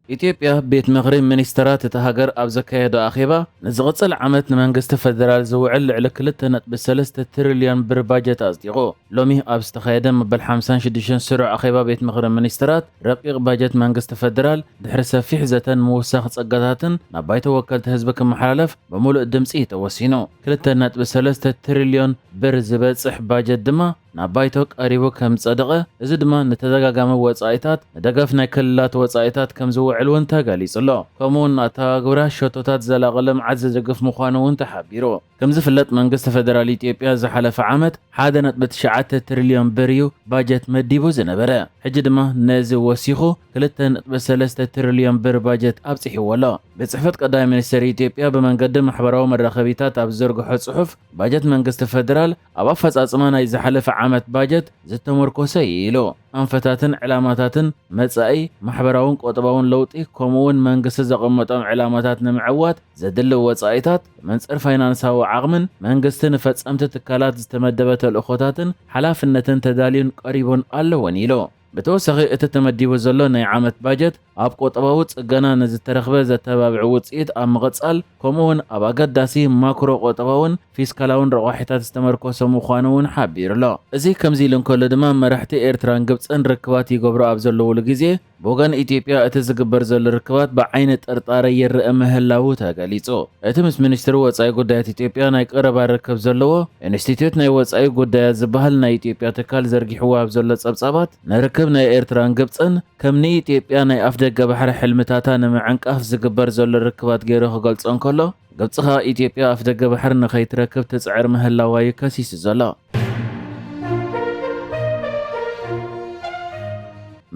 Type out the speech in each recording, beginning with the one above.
ኢትዮጵያ፣ ቤት ምኽሪ ሚኒስተራት እታ ሃገር ኣብ ዘካየዶ ኣኼባ፣ ንዝቕጽል ዓመት ንመንግስቲ ፈደራል ዝውዕል ልዕሊ ክልተ ነጥቢ ሰለስተ ትሪልዮን ብር ባጀት ኣጽዲቑ። ሎሚ ኣብ ዝተኻየደ መበል ሓምሳን ሽዱሽተን ስሩዕ ኣኼባ ቤት ምኽሪ ሚኒስተራት፣ ረቂቕ ባጀት መንግስቲ ፈደራል፣ ድሕሪ ሰፊሕ ዘተን ምውሳኽ ጸጋታትን፣ ናብ ባይቶ ወከልቲ ህዝቢ ክመሓላለፍ ብምሉእ ድምጺ ተወሲኑ። ክልተ ነጥቢ ሰለስተ ትሪልዮን ብር ዝበጽሕ ባጀት ድማ ናብ ባይቶ ቀሪቡ ከም ዝጸደቐ፣ እዚ ድማ ንተደጋጋሚ ወጻኢታት፣ ንደገፍ ናይ ክልላት ወጻኢታት ከም ዝውዕል እውን ተገሊጹ ኣሎ። ከምኡ እውን ኣተገባብራ ሸቶታት ዘላቒ ልምዓት ዝድግፍ ምዃኑ እውን ተሓቢሩ። ከም ዝፍለጥ፣ መንግስቲ ፈደራል ኢትዮጵያ ዝሓለፈ ዓመት ሓደ ነጥቢ ትሽዓተ ትሪልዮን ብር እዩ ባጀት መዲቡ ዝነበረ። ሕጂ ድማ ነዚ ወሲኹ ክልተ ነጥቢ ሰለስተ ትሪልዮን ብር ባጀት ኣብጺሕዎ ኣሎ። ቤት ጽሕፈት ቀዳማይ ሚኒስትር ኢትዮጵያ ብመንገዲ ማሕበራዊ መራኸቢታት ኣብ ዝዘርግሖ ጽሑፍ፣ ባጀት መንግስቲ ፈደራል ኣብ ኣፈጻጽማ ናይ ዝሓለፈ ዓመት ባጀት ዝተመርኮሰ እዩ ኢሉ። ኣንፈታትን ዕላማታትን መጻኢ ማሕበራውን ቁጠባውን ለውጢ፣ ከምኡውን መንግስቲ ዘቐመጦም ዕላማታት ንምዕዋት ዘድሊ ወጻኢታት፣ መንጽር ፋይናንሳዊ ዓቕምን መንግስቲ ንፈጸምቲ ትካላት ዝተመደበ ተልእኾታትን ሓላፍነትን ተዳልዩን ቀሪቡን ኣለዎን ኢሉ። ብተወሳኺ፣ እቲ ተመዲቡ ዘሎ ናይ ዓመት ባጀት ኣብ ቁጠባዊ ጽገና ንዝተረኽበ ዘተባብዕ ውጽኢት ኣብ ምቕጻል፣ ከምኡውን ኣብ ኣገዳሲ ማክሮ ቁጠባውን ፊስካላውን ረቋሒታት ዝተመርኮሰ ምዃኑ እውን ሓቢሩ ኣሎ። እዚ ከምዚ ኢሉ እንከሎ ድማ፣ መራሕቲ ኤርትራን ግብጽን ርክባት ይገብሩ ኣብ ዘለዉሉ ግዜ፣ ብወገን ኢትዮጵያ እቲ ዝግበር ዘሎ ርክባት ብዓይኒ ጥርጣረ ይረአ ምህላዉ ተገሊጹ። እቲ ምስ ሚኒስትሪ ወጻኢ ጉዳያት ኢትዮጵያ ናይ ቀረባ ርክብ ዘለዎ ኢንስቲትዩት ናይ ወጻኢ ጉዳያት ዝበሃል ናይ ኢትዮጵያ ትካል ዘርጊሕዎ ኣብ ዘሎ ጸብጻባት፣ ንርክብ ናይ ኤርትራን ግብጽን ከም ንኢትዮጵያ ናይ ኣፍደገ ባሕሪ ሕልምታታ ንምዕንቃፍ ዝግበር ዘሎ ርክባት ገይሩ ክገልጾ እንከሎ፣ ግብጺ ከኣ ኢትዮጵያ ኣፍደገ ባሕሪ ንኸይትረክብ ትጽዕር ምህላዋ እዩ ከሲሱ ዘሎ።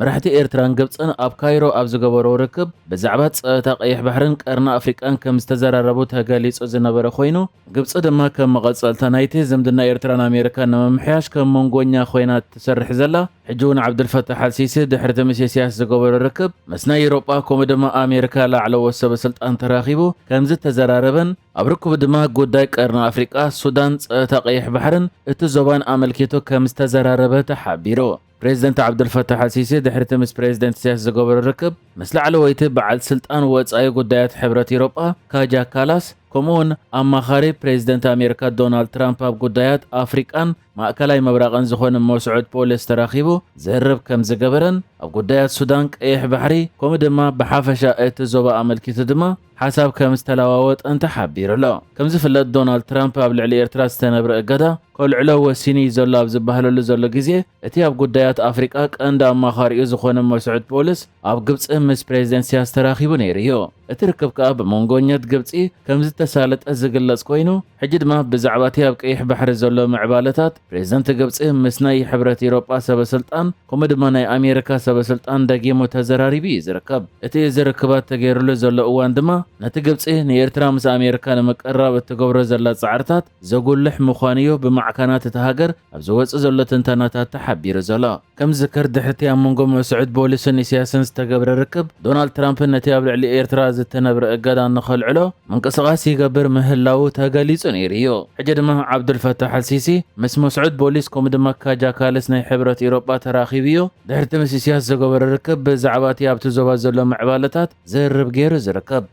መራሕቲ ኤርትራን ግብጽን ኣብ ካይሮ ኣብ ዝገበሮ ርክብ፣ ብዛዕባ ጸጥታ ቀይሕ ባሕርን ቀርኒ ኣፍሪቃን ከም ዝተዘራረቡ ተገሊጹ ዝነበረ ኮይኑ፣ ግብጺ ድማ ከም መቐጸልታ ናይቲ ዝምድና ኤርትራን ኣሜሪካን ንምምሕያሽ ከም መንጎኛ ኮይና ትሰርሕ ዘላ፣ ሕጂ እውን ዓብዱልፈታሕ ኣልሲሲ ድሕሪ እቲ ምስ ኢሳያስ ዝገበሮ ርክብ፣ ምስ ናይ ኤውሮጳ ከምኡ ድማ ኣሜሪካ ላዕለዎት ሰበ ስልጣን ተራኺቡ ከም ዝተዘራረበን፣ ኣብ ርክቡ ድማ ጉዳይ ቀርኒ ኣፍሪቃ፣ ሱዳን፣ ጸጥታ ቀይሕ ባሕርን እቲ ዞባን ኣመልኪቱ ከም ዝተዘራረበ ተሓቢሩ። ፕሬዚደንት ዓብዱልፈታሕ ኣልሲሲ ድሕሪ እቲ ምስ ፕሬዚደንት ኢሳያስ ዝገበሮ ርክብ፣ ምስ ላዕለወይቲ በዓል ስልጣን ወጻኢ ጉዳያት ሕብረት ኤውሮጳ ካጃ ካላስ፣ ከምኡውን ኣማኻሪ ፕሬዚደንት ኣሜሪካ ዶናልድ ትራምፕ ኣብ ጉዳያት ኣፍሪቃን ማእከላይ ምብራቕን ዝኾነ መስዑድ ፖሊስ ተራኺቡ ዝርርብ ከም ዝገበረን፣ ኣብ ጉዳያት ሱዳን፣ ቀይሕ ባሕሪ፣ ከምኡ ድማ ብሓፈሻ እቲ ዞባ ኣመልኪቱ ድማ ሓሳብ ከም ዝተለዋወጠን ተሓቢሩ ኣሎ። ከም ዝፍለጥ፣ ዶናልድ ትራምፕ ኣብ ልዕሊ ኤርትራ ዝተነብረ እገዳ ከልዕሎ ወሲኑ እዩ ዘሎ ኣብ ዝበሃለሉ ዘሎ ግዜ፣ እቲ ኣብ ጉዳያት ኣፍሪቃ ቀንዲ ኣማኻሪኡ ዝኾነ መስዑድ ፖሊስ ኣብ ግብጺ ምስ ፕሬዚደንት ኢሳያስ ተራኺቡ ነይሩ እዩ። እቲ ርክብ ከኣ ብመንጎኛት ግብጺ ከም ዝተሳለጠ ዝግለጽ ኮይኑ፣ ሕጂ ድማ ብዛዕባ እቲ ኣብ ቀይሕ ባሕሪ ዘሎ ምዕባለታት ፕሬዚደንት ግብጺ ምስ ናይ ሕብረት ኤውሮጳ ሰበ ስልጣን ከምኡ ድማ ናይ ኣሜሪካ ሰበ ስልጣን ደጊሙ ተዘራሪቡ እዩ ዝርከብ። እቲ እዚ ርክባት ተገይሩሉ ዘሎ እዋን ድማ ነቲ ግብጺ ንኤርትራ ምስ ኣሜሪካ ንምቅርራብ እትገብሮ ዘላ ጻዕርታት ዘጉልሕ ምዃኑ እዩ ብማዕከናት እታ ሃገር ኣብ ዝወጽእ ዘሎ ትንተናታት ተሓቢሩ ዘሎ። ከም ዝዝከር፣ ድሕርቲ ኣብ መንጎ መስዑድ ቦሊስን ኢሳያስን ዝተገብረ ርክብ፣ ዶናልድ ትራምፕ ነቲ ኣብ ልዕሊ ኤርትራ ዝተነብረ እገዳ ንኸልዕሎ ምንቅስቓስ ይገብር ምህላዉ ተገሊጹ ነይሩ እዩ። ሕጂ ድማ ዓብዱልፈታሕ ኣልሲሲ ምስ መስዑድ ቦሊስ ከምኡ ድማ ካጃ ካልስ ናይ ሕብረት ኤውሮጳ ተራኺቡ እዩ። ድሕርቲ ምስ ኢሳያስ ዝገበረ ርክብ፣ ብዛዕባ እቲ ኣብቲ ዞባ ዘሎ ምዕባለታት ዝርርብ ገይሩ ዝርከብ።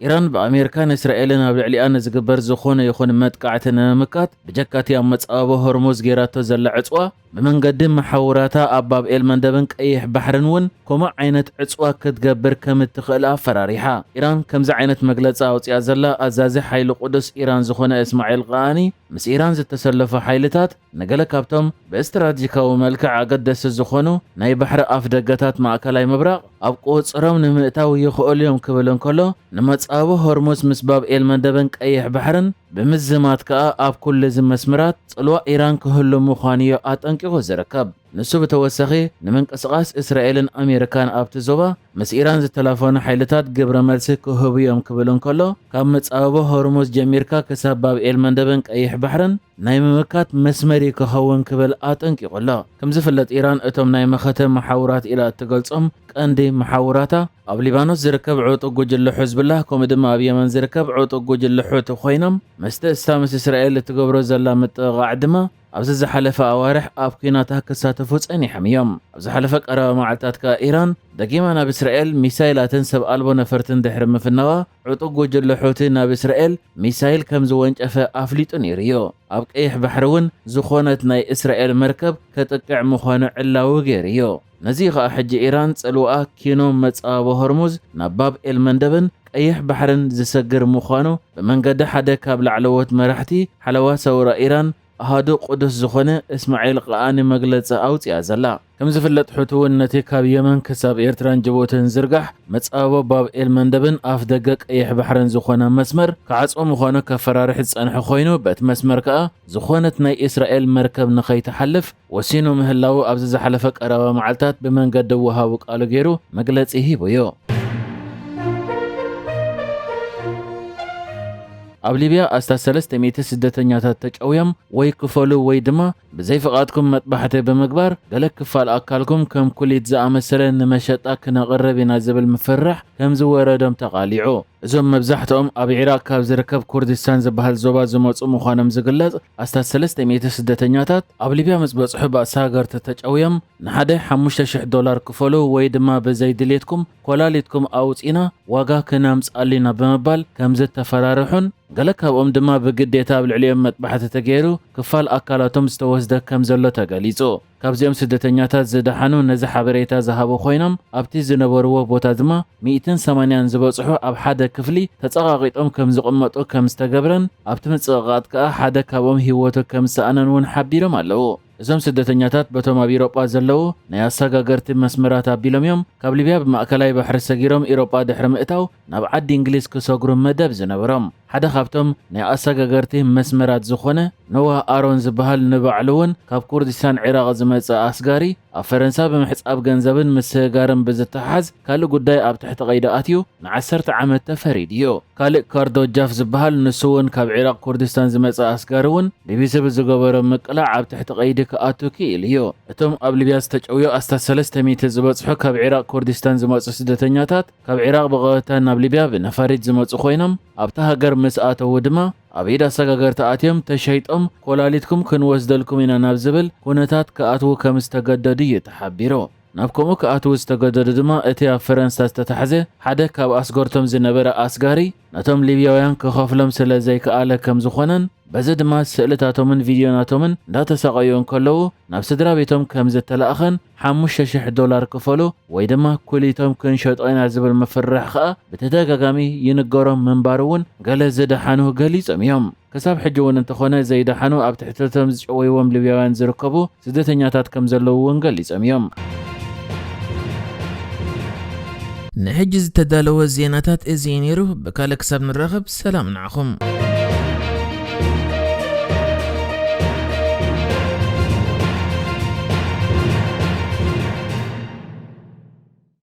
ኢራን ብኣሜሪካን እስራኤልን ኣብ ልዕሊኣ ንዝግበር ዝኾነ ይኹን መጥቃዕቲ ንምምካት፣ ብጀካ እቲ ኣብ መጻብቦ ሆርሙዝ ገይራቶ ዘላ ዕጽዋ፣ ብመንገዲ መሓውራታ ኣብ ባብ ኤል መንደብን ቀይሕ ባሕርን እውን ከምኡ ዓይነት ዕጽዋ ክትገብር ከም እትኽእል ኣፈራሪሓ። ኢራን ከምዚ ዓይነት መግለጺ ኣውጺኣ ዘላ፣ ኣዛዚ ሓይሊ ቁዱስ ኢራን ዝኾነ እስማዒል ቃኣኒ፣ ምስ ኢራን ዝተሰለፉ ሓይልታት ንገለ ካብቶም ብስትራቴጂካዊ መልክዕ ኣገደስቲ ዝኾኑ ናይ ባሕሪ ኣፍደገታት ማእከላይ ምብራቕ ኣብ ቁጽሮም ንምእታው ይኽእሉ እዮም ክብል እንከሎ፣ ንመጻብቦ ሆርሙዝ ምስ ባብ ኤል መንደብን ቀይሕ ባሕርን ብምዝማት ከኣ ኣብ ኩሉ እዚ መስመራት ጽልዋ ኢራን ክህሉ ምዃኑ እዩ ኣጠንቂቑ ዝርከብ። ንሱ ብተወሳኺ፣ ንምንቅስቓስ እስራኤልን ኣሜሪካን ኣብቲ ዞባ ምስ ኢራን ዝተላፈኑ ሓይልታት ግብረ መልሲ ክህቡ እዮም ክብል እንከሎ፣ ካብ መጻብቦ ሆርሙዝ ጀሚርካ ክሳብ ባብ ኤል መንደብን ቀይሕ ባሕርን ናይ ምምካት መስመር እዩ ክኸውን ክብል ኣጠንቂቑ ኣሎ። ከም ዝፍለጥ፣ ኢራን እቶም ናይ መኸተ መሓውራት ኢላ እትገልጾም ቀንዲ መሓውራታ፣ ኣብ ሊባኖስ ዝርከብ ዕጡቕ ጉጅለ ሑዝብላህ፣ ከምኡ ድማ ኣብ የመን ዝርከብ ዕጡቕ ጉጅለ ሑቲ ኮይኖም፣ ምስቲ እሳ ምስ እስራኤል እትገብሮ ዘላ ምጥቕቓዕ ድማ ኣብዚ ዝሓለፈ ኣዋርሕ ኣብ ኲናታ ክሳተፉ ጸኒሖም እዮም። ኣብ ዝሓለፈ ቀረባ መዓልታት ከኣ ኢራን ደጊማ ናብ እስራኤል ሚሳይላትን ሰብ ኣልቦ ነፈርትን ድሕሪ ምፍናዋ፣ ዕጡቕ ጉጅለ ሑቲ ናብ እስራኤል ሚሳይል ከም ዝወንጨፈ ኣፍሊጡ ነይሩ እዩ። ኣብ ቀይሕ ባሕሪ እውን ዝኾነት ናይ እስራኤል መርከብ ከጥቅዕ ምዃኑ ዕላዊ ገይሩ እዩ። ነዚ ከኣ ሕጂ ኢራን ጽልዋኣ ኪኖ መጻወቦ ሆርሙዝ ናብ ባብ ኤል መንደብን ቀይሕ ባሕርን ዝሰግር ምዃኑ ብመንገዲ ሓደ ካብ ላዕለዎት መራሕቲ ሓለዋ ሰውራ ኢራን ኣሃዱ ቅዱስ ዝኾነ እስማዒል ቃኣኒ መግለጺ ኣውጺኣ ዘላ። ከም ዝፍለጥ፣ ሑቲ እውን ነቲ ካብ የመን ክሳብ ኤርትራን ጅቡትን ዝርጋሕ መጻወቦ ባብ ኤል መንደብን ኣፍ ደገ ቀይሕ ባሕርን ዝኾነ መስመር ክዓጽዎ ምዃኑ ከፈራርሕ ዝጸንሐ ኮይኑ፣ በቲ መስመር ከኣ ዝኾነት ናይ እስራኤል መርከብ ንኸይትሓልፍ ወሲኑ ምህላዉ ኣብዚ ዝሓለፈ ቀረባ መዓልታት ብመንገዲ ወሃቡ ቃሉ ገይሩ መግለጺ ሂቡ እዩ። ኣብ ሊብያ ኣስታት ሰለስተ ሚእቲ ስደተኛታት ተጨውዮም፣ ወይ ክፈሉ ወይ ድማ ብዘይ ፍቓድኩም መጥባሕቲ ብምግባር፣ ገለ ክፋል ኣካልኩም ከም ኩሊት ዝኣመሰለ ንመሸጣ ክነቕርብ ኢና ዝብል ምፍርራሕ ከም ዝወረዶም ተቓሊዑ። እዞም መብዛሕትኦም ኣብ ዒራቕ ካብ ዝርከብ ኩርዲስታን ዝበሃል ዞባ ዝመጹ ምዃኖም ዝግለጽ ኣስታት ሰለስተ ሚእቲ ስደተኛታት፣ ኣብ ሊብያ ምስ በጽሑ ባእሲ ሃገር ተተጨውዮም፣ ንሓደ ሓሙሽተ ሽሕ ዶላር ክፈሉ ወይ ድማ ብዘይ ድሌትኩም ኮላሊትኩም ኣውጺና ዋጋ ክነምጽኣሉ ኢና ብምባል ከም ዝተፈራርሑን፣ ገለ ካብኦም ድማ ብግዴታ ኣብ ልዕሊኦም መጥባሕቲ ተገይሩ ክፋል ኣካላቶም ዝተወስደ ከም ዘሎ ተገሊጹ። ካብዚኦም ስደተኛታት ዝደሓኑ ነዚ ሓበሬታ ዝሃቡ ኮይኖም፣ ኣብቲ ዝነበርዎ ቦታ ድማ ሚእትን ሰማንያን ዝበጽሑ ኣብ ሓደ ክፍሊ ተጸቓቒጦም ከም ዝቕመጡ ከም ዝተገብረን፣ ኣብቲ ምጽቕቓጥ ከኣ ሓደ ካብኦም ህይወቱ ከም ዝሰኣነን እውን ሓቢሮም ኣለዉ። እዞም ስደተኛታት በቶም ኣብ ኢሮጳ ዘለዉ ናይ ኣሰጋገርቲ መስመራት ኣቢሎም እዮም። ካብ ሊብያ ብማእከላይ ባሕሪ ሰጊሮም ኢሮጳ ድሕሪ ምእታው ናብ ዓዲ እንግሊዝ ክሰግሩ መደብ ዝነበሮም። ሓደ ካብቶም ናይ ኣሰጋገርቲ መስመራት ዝኾነ ኖዋ ኣሮን ዝበሃል ንባዕሉ እውን ካብ ኩርዲስታን ዒራቕ ዝመጸ ኣስጋሪ ኣብ ፈረንሳ ብምሕጻብ ገንዘብን ምስግጋርን ብዝተሓዝ ካልእ ጉዳይ ኣብ ትሕቲ ቀይዲ ኣትዩ ንዓሰርተ ዓመት ተፈሪዱ እዩ። ካልእ ካርዶ ጃፍ ዝበሃል ንሱ እውን ካብ ዒራቕ ኩርዲስታን ዝመጸ ኣስጋሪ እውን ቢቢሲ ብዝገበሮ ምቅላዕ ኣብ ትሕቲ ቀይዲ ክኣቱ ክኢሉ እዩ። እቶም ኣብ ሊብያ ዝተጨውዩ ኣስታት ሰለስተ ሚእቲ ዝበጽሑ ካብ ዒራቕ ኩርዲስታን ዝመጹ ስደተኛታት ካብ ዒራቕ ብቐጥታ ናብ ሊብያ ብነፋሪት ዝመጹ ኮይኖም ኣብታ ሃገር ምስ ኣተዉ ድማ ኣብ ኢድ ኣሰጋገርቲ ኣትዮም ተሸይጦም ኮላሊትኩም ክንወስደልኩም ኢና ናብ ዝብል ኩነታት ክኣትዉ ከም ዝተገደዱ እዩ ተሓቢሩ። ናብ ከምኡ ክኣትዉ ዝተገደዱ ድማ እቲ ኣብ ፈረንሳ ዝተታሕዘ ሓደ ካብ ኣስገርቶም ዝነበረ ኣስጋሪ ነቶም ሊብያውያን ክኸፍሎም ስለ ዘይከኣለ ከም ዝኾነን በዚ ድማ ስእልታቶምን ቪድዮናቶምን እንዳተሳቐዩ እንከለዉ ናብ ስድራ ቤቶም ከም ዝተላእኸን ሓሙሽተ ሽሕ ዶላር ክፈሉ ወይ ድማ ኩሊቶም ክንሸጦ ኢና ዝብል ምፍርራሕ ከኣ ብተደጋጋሚ ይንገሮም ምንባሩ እውን ገለ ዝደሓኑ ገሊጾም እዮም። ክሳብ ሕጂ እውን እንተኾነ ዘይደሓኑ ኣብ ትሕቲ እቶም ዝጨወይዎም ሊብያውያን ዝርከቡ ስደተኛታት ከም ዘለዉ እውን ገሊጾም እዮም። ንሕጂ ዝተዳለወ ዜናታት እዚ እዩ ነይሩ። ብካልእ ክሳብ ንራኸብ ሰላም ንዓኹም።